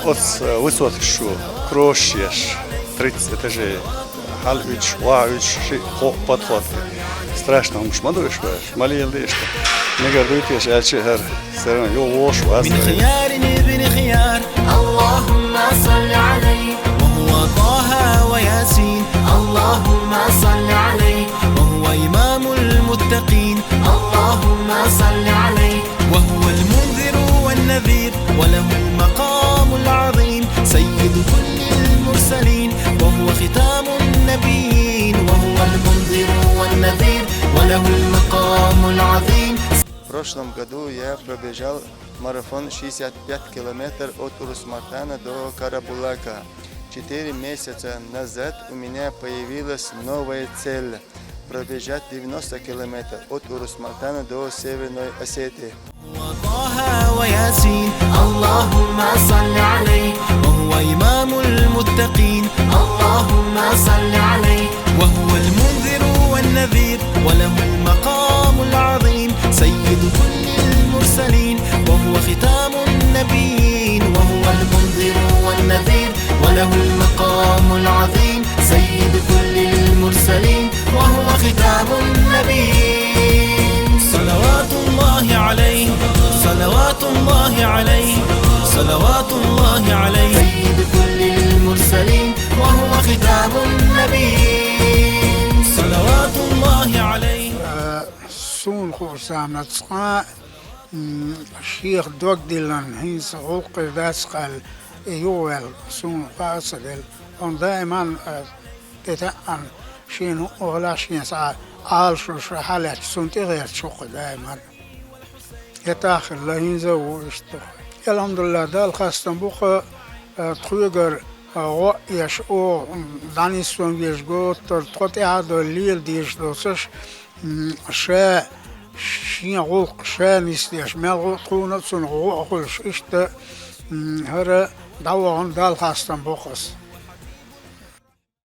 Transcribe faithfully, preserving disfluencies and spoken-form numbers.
Оцу высоташ чу крошаш еш, тридцать этажей, хьалауьйтуш, охьауьйтуш, шиъ-кхоъ подход. Страшно хӀумнаш ма ду уьш, ма леладе уьш. Мегар дуй теша аьлча а хӀара, все равно юха вогӀуш вац. من خيار ابن خيار. اللهم صل عليه وهو طه وياسين. اللهم صل عليه وهو إمام المتقين. اللهم صل عليه وهو المنذر والنذير وله المقام العظيم سيد كل المرسلين وهو ختام النبيين وهو المنذر والنذير وله المقام العظيم. В прошлом году я пробежал марафон шестьдесят пять километр от Урус-Мартана до Карабулака. Четыре месяца назад у меня появилась новая цель — пробежать девяносто километр от Урус-Мартана до Северной Осетии. طه وياسين. اللهم صل عليه وهو إمام المتقين. اللهم صل عليه وهو المنذر والنذير وله المقام العظيم سيد كل المرسلين وهو ختام النبيين وهو المنذر والنذير وله المقام العظيم سيد كل المرسلين وهو ختام النبيين. صلوات الله عليه، صلوات الله عليه، صلوات الله عليه سيد كل المرسلين وهو ختام النبيين. صلوات الله عليه. Суна хууш заманца цкъа, м, шех дог диллина, хӀинца гӀуллакхаш дац аьлла, и юхаваьлла, суна хаа а ца делла. Он даиман, а, тӀетаьӀӀана, шена хӀуъа хилахь, шен цхьа Ӏалашо ша хьалаьцча, цунна тӀегӀерташ ву-кх даиман. ХӀетахь а хилла, хӀинца а ву иштта. Элхьамдулиллахь, Далла хастам бу-кх, а, тхоьгара, а, гӀо а еш, оха, м, дӀанисван везаш готтар, тхо тӀаьхьа долу лела дезаш доцуш, м, ша шен гӀуллакх ша нисдеш, мел гӀо а тхуна а, цунах гӀо а хуьлуш, иштта, м, хӀара дӀавахана Далла хастам боккху ас.